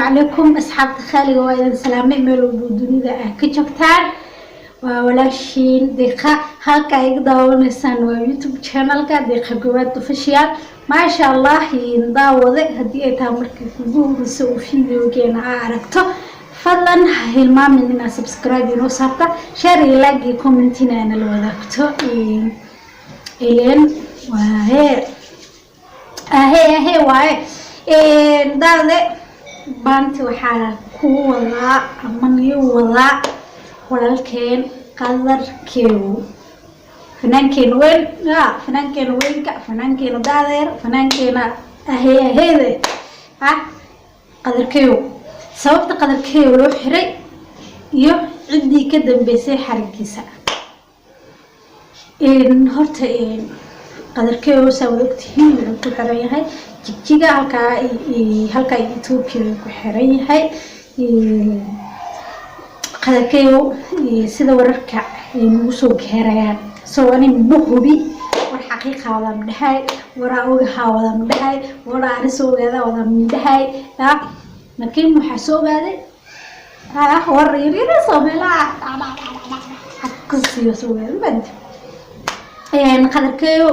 Calaykum asxaabta khaaliga, waa idin salaamay meel walbo dunida ah ka joogtaan. Waa walaashiin Deeqa. Halka iga daawanaysaan waa YouTube channelka Deeqa Gobaad Official. Maasha Allah, daawade, haddii ay tahay markii kugu horeysa uu videogeena aa aragto, fadlan ha hilmaamin inaad subscribe inoo saarta, share iyo like iyo commentina nala wadaagto. Ileen waaye ahe ahe waaye. Daawade, maanta waxaa kuu wadaa ama nii wadaa walaalkeen Qadar Keew, fanaankeena weyn ya, fanaankeena weynka, fanaankeena daadeer, fanaankeena ahe aheede ah, Qadar Keew. Sababta Qadar Keew loo xiray iyo ciddii ka dambeysay xarigiisa. Horta Qadar Keew, saa wada ogtihiin, wuxuu ku xiran yahay Jigjiga, halkaa halkaa Ethiopia ku xiran yahay Qadar Keew, sida wararka ay nagu soo gaarayaan. So ani ma hubi, war xaqiiqa wada madhahay, waraa ogahaa wada madhahay, waraa ani soo ogaadaa wada madhahay, laakiin waxaa soo ogaaday war yaryara soo meelaha kasiyo soo ogaaday. Mad Qadar Keew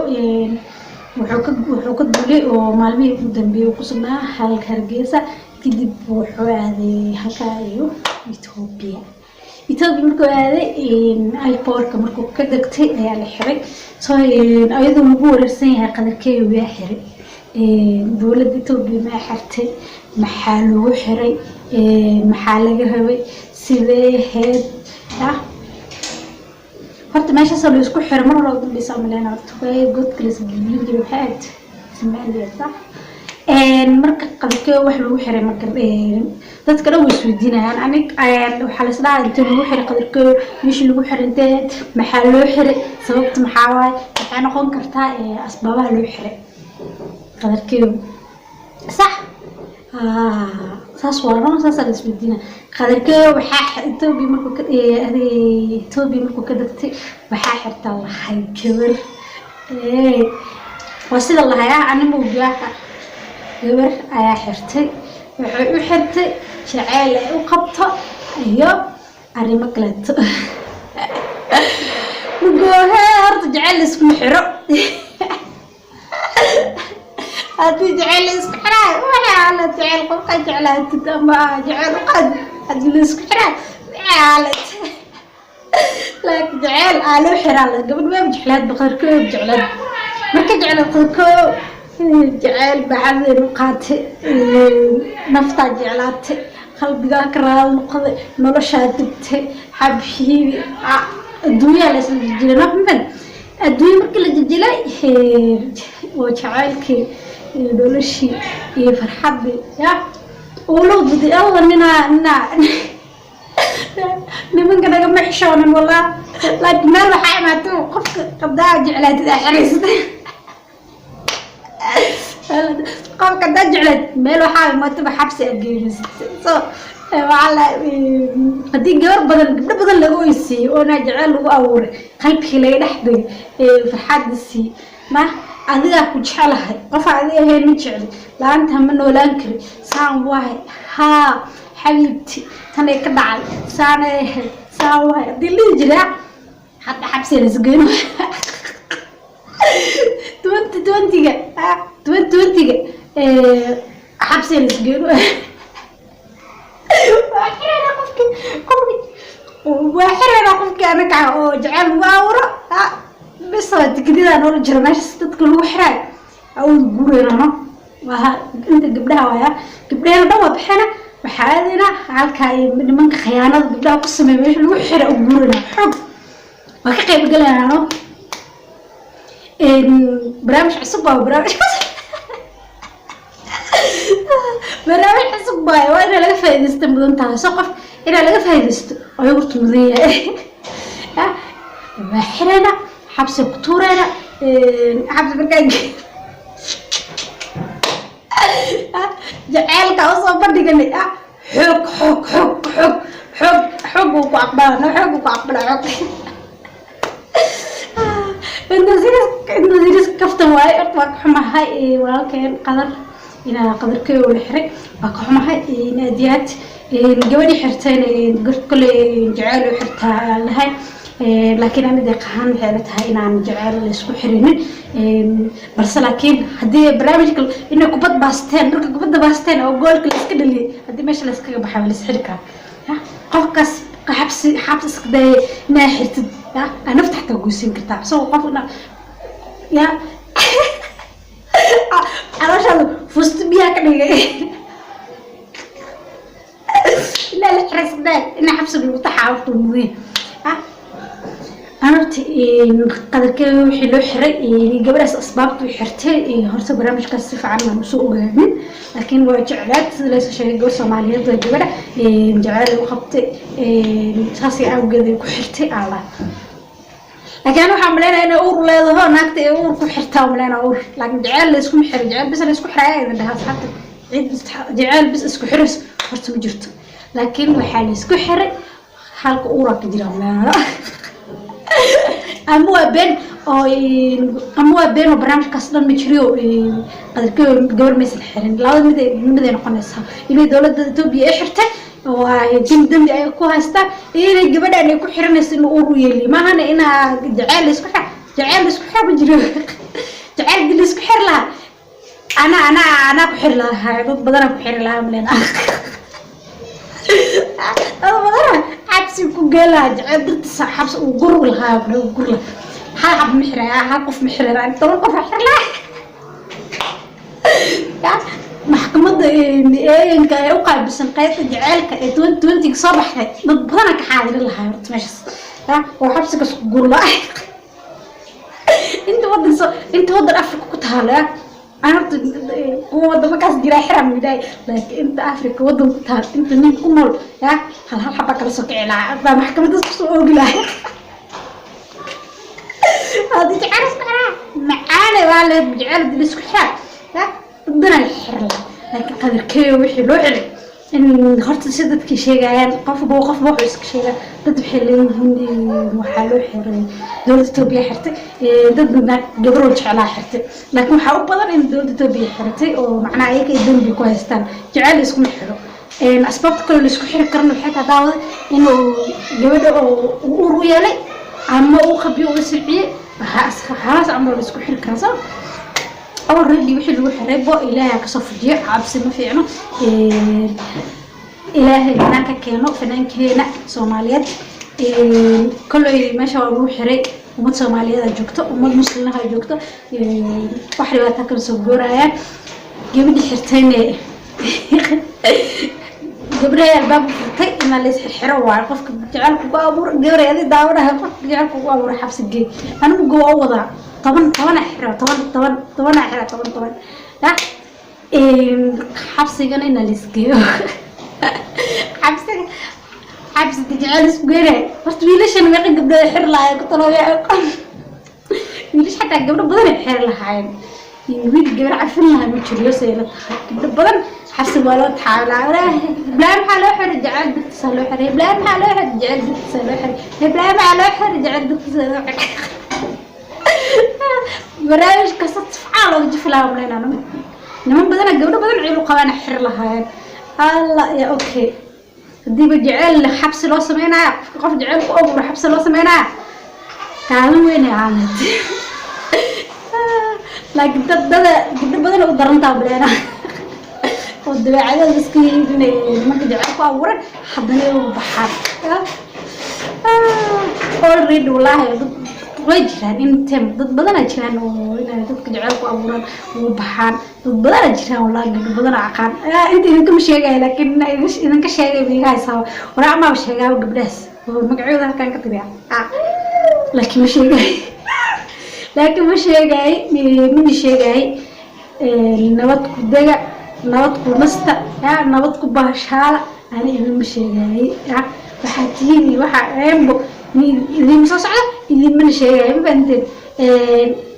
wuxuu ka duulay oo maalmihii ugu dambeeyay uu ku sugnaa halka Hargeysa. Kadib wuxuu aaday halkaa iyo Ethiopia. Ethiopia markuu aaday, airportka markuu ka degtay ayaa la xiray. So ayadoo lagu wareersan yahay Qadar Keew yaa xiray, dowladda Ethiopia maa xirtay, maxaa lagu xiray, maxaa laga rabay, sidee ahayd? Horta meeshaas la isku xiray mar hore dambeysa maleyna. Horta way godka la isgelin jiray waxay ahayd Soomaaliya, sax. Marka Qadar Keew wax lagu xiray marka dadka dhan way isweydiinayaan. Anig waxaa la isdhahaa, intee lagu xiray Qadar Keew? Meeshii lagu xiray intee? Maxaa loo xiray? Sababta maxaa waaye? Waxay noqon kartaa asbaabaha loo xiray Qadar Keew? Sax, saas waa no, saasaa la isweydiinaya. Qadar Keew waxaa Ethiopia markuu ka degtay waxaa xirtaa lahay gabar. Waa sida lahay ah, anima ogiyaaka. Gabar ayaa xirtay, waxay u xirtay jaceyl ay u qabto iyo arrimo kaleeto. Mugoohe, horta jaceyl la iskuma xiro. Haddii jaceyl la isku xiraayo, waxaa la jecel qofka jeclaatid ama jaceyl u qaad, haddii la isku xiraayo waxaa la, laakiin jaceyl aa loo xiraa la gabadh waa jeclaad Qadar Keew jeclaad. Marka jeclaad Qadar Keew, jaceyl bacadeen u qaatay, naftaa jeclaatay, qalbigaa ka raali noqday, noloshaa degtay, xabiibi, adduunyaa la isla jijilay nafman. Adduunya markii la jijilay oo jacaylkii iyo noloshii iyo farxaddii ya uu diday alla ninaa ninaa nimanka nagama xishoonin wallah. Laakiin meel waxaa imaatay qofka qadaa jeclaatid aa xiraysatay. Qofka hadaa jeclaatid, meel waxaa imaatay xabsi aa geerisatay. So waxaa la haddii gabar badan, gabdho badan laga oysiiyey oona jecel lagu abuuray, qalbigii laga dhex degay, farxadda siiyey, ma adigaa ku jeclahay, qof adiga ahayn ma jecli, la-aanta ma noolaan kari, saan waay, haa xabiibti, tanay ka dhacay, saanay ahayd, saan waay, haddii lihi jiraa, hadda xabsiga la isgeyno 2020-ga, 2020-ga xabsiga la isgeyno. Waa xirayna qofki, qofki waa xirayna, qofkii anaga oo jecel lagu abuuro bis waa tikidada noola jira meeshaas dadka lagu xiraayo awood guureyna. No, waa inta gabdhaha waaya, gabdhaheena dhan waa baxeena, waxaa aadayna halkaa iyo nimanka khiyaanada gabdhaha ku sameeya meesha lagu xira u guureyna. Xoog waa ka qayb galayna. No, barnaamij cusub waa barnaamij cusub, barnaamij cusub waaye. Waa inaa laga faa'iidaysta mudan tahay. So qof inaa laga faa'iidaysto ayuu horta mudan yahay. Waa xirayna, xabsi ku tuurayna. Xabsi markaa jaceylka usoo bandhiganay, xoog xoog xoog xoog xoog xoog uu ku aqbalaa. No, xoog uu ku aqbalaa, xoog. Inta siris kaftan waaye. Horta waa ka xumahay walaalkeen Qadar. Inaa Qadarkeyo la xiray waa ka xumahay aad iyo aad. Gabadhii xirtayna kolley jaceyl u xirtaa aan lahay, laakiin ani Deeq ahaan waxay ila tahay inaan jaceyl la isku xirinin. Balse laakiin haddii barnaamijka inay kubad baasteen, marka kubadda baasteen oo goolka la iska dhaliyay, haddii meesha la iskaga baxay waa la is xiri karaa. Ya qofkaas xabsi xabsi iska dayay inaa xirtid, ya aa nafta xataa goysin kartaa isagoo qof ina ya calooshaada fusto biyaha ka dhigay ilaa la xiray. Iska day inaa xabsiga lagu taxaa horta muhiim ah. Horta Qadarkeeda wixii loo xiray, gabadhaas asbaabta u xirtay, horta barnaamijkaas si fiican aan usoo ogaanin, laakiin waa jeclaad sida laysoo sheegay. Gabar Soomaaliyeed waa gabadha, jeclaad lagu qabtay, saasay awgeed ay ku xirtay alla. Laakiin ani waxaan maleynayaa inay uur leedaho naagta ee uur ku xirtaa maleynaa uur, laakiin jeceyl la iskuma xiro, jeceyl bis la isku xiraya idin dhahaa asxaabta. Cid jeceyl bis isku xirayso horta ma jirto, laakiin waxaa la isku xiray halka uuraa ka jira maleynaa. Ama waa been oo ama waa been oo barnaamijkaas dhan ma jiriyo, Qadarkeyo gabar maysan xirin. Labada mid mid ay noqonaysaa: inay dowladda Etoobiya ay xirtay oo ay dembi ay ku haystaan, iyo inay gabadhan ay ku xiranayso inuu uur u yeeliyo. Maahana inaa jaceyl la isku xir, jaceyl la isku xir ma jiro. Jaceyl dii la isku xir lahaa, anaa ku xiri lahaa, dad badanaa ku xiri lahaa malena, dad badana xabsi ku geel lahaa jaceyl dartiisa, xabsi uu gur lahaa, gur lahaa. Hal xab ma xiraya, hal qof ma xiraya, 10 qof xir lahaa. Maxkamadda eeganka ee u qaabilsan qaybta jaceylka ee 2020 soo baxday, dad badana ka xaadirin lahaa horta meeshaas oo xabsiga isku gur lahaa. Inta wadan so inta wadan Afrika ku taalo, aan horta kuwa wadamakaas jiraa xiraa midhaay, laakiin inta Afrika wadan ku taal, inta nin ku nool ya hal hal xabaa kala soo kici lahaa baa maxkamadaas kusoo oogi lahaa. Haddii jecel isku xiraa macaane waa le, jecel hadii la isku xiraa ya dad badanaa la xiri lahaa. Laakiin Qadarkeeyo wixii loo xiray in horta si dadkii sheegayaan, qofba wuxuu iska sheegaa. Dad waxay leeyihiin waxaa loo xiray dowladda Etoobiya xirtay, dad gabaroo jeclaa xirtay, laakiin waxaa u badan in dowladda Etoobiya xiratay oo macnaha ayaga ay dembi ku haystaan. Jecel iskuma xiro. Asbaabta kaloo la isku xiri karana waxay tahay, daawada, inuu gabadha oo uu uur u yeelay ama uu qabiyo uu silciyey, waxaas camal la isku xiri karaa. Soo already wixii lagu xiray bo Ilaahay kasoo fujiyo. Cabsi ma fiicno. Ilaahay banaanka keeno fanaankeena Soomaaliyeed. Kolley meesha waa lagu xiray, ummad Soomaaliyeed aa joogto, ummad muslimaha joogto, wax dhibaataa kala soo goorayaan. Gabadhii xirtayne gabdhahay albaabka furtay inaa la isxirxiro waayo. Qofka jecel kugu abuura, gabadhay adi daawanaha, qofka jecel kugu abuura xabsi geey. Anigu gowa u wadaa 10 10 xiro, 10 10 10 xiro, 10 10 ya xabsigana inaa la isgeeyo. Xabsiga xabsi jecel isku geenay horta. Wiilashan meeqa gabdhood xir lahaayeen ku talooya? Wiilash xataa gabdho badan ay xiri lahaayeen. Wiil gabar cafin lahaa ma jiro say la tahay. Gabdho badan xabsi waa loo taxaawilaa. Heblaay maxaa loo xiray? Jecel dartiisa loo xiray. Heblaay maxaa loo xiray? Jecel dartiisa loo xiray. Heblaay maxaa loo xiray? Jecel dartiisa loo xiray. Barnaamij kasta sifcaa looga jifi lahaa malaynaa. Niman badana gabdho badan ciil u qabaan xiri lahaayeen. Alla ya okay, hadiiba jecel xabsi loo sameynaya, qofka qof jecel ku abuura xabsi loo sameynaya, kaalin weyn ay ahayd. Laakiin dad dada gabdho badan u darantaa maleena oo dabeecadooda iska yihiin inay nimanka jecel ku abuuran haddana u baxaan already. Wallaahi dad way jiraan in tem dad badanaa jiraan oo inay dadka jecel ku abuuraan ugu baxaan. Dad badanaa jiraan, wallahi gabdho badanaa aqaan. Inta idinkama sheegaya, laakiin idinka sheegay ba iga haysaa waraa amaaba sheegaaba gabdhahaas oo magacyadooda halkaan ka tiriya, laakiin ma sheegay, laakiin ma sheegay, mana sheegay. Nabad ku dega, nabad ku nasta, ya nabad ku baashaala. Ani idinma sheegay, ya waxaa tihiin iyo waxaa eembo idinma soo socda, idinmana sheegaya. Ma fahanteen?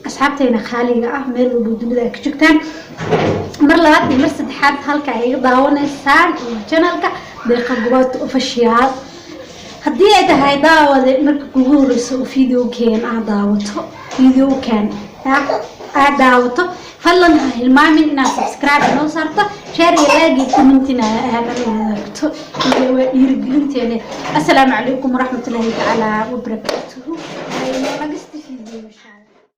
Asxaabtayna khaaliga ah, meel walba dunida ay ka joogtaan, mar labaad iyo mar saddexaad halka ay iga daawanaysaan waa channelka Deeqa Gubaad Official. Haddii ay tahay, daawade, marka kugu horeyso oo videogeen aad daawato Video kan aad daawato, fadlan ha hilmaamin inaad subscribe noo saarto, share iyo like iyo commentina nala wadaagto iyo waa dhiirigelinteena. Assalaamu calaykum waraxmatullaahi tacaala wabarakaatuhu. Nagasta video, insha Allah.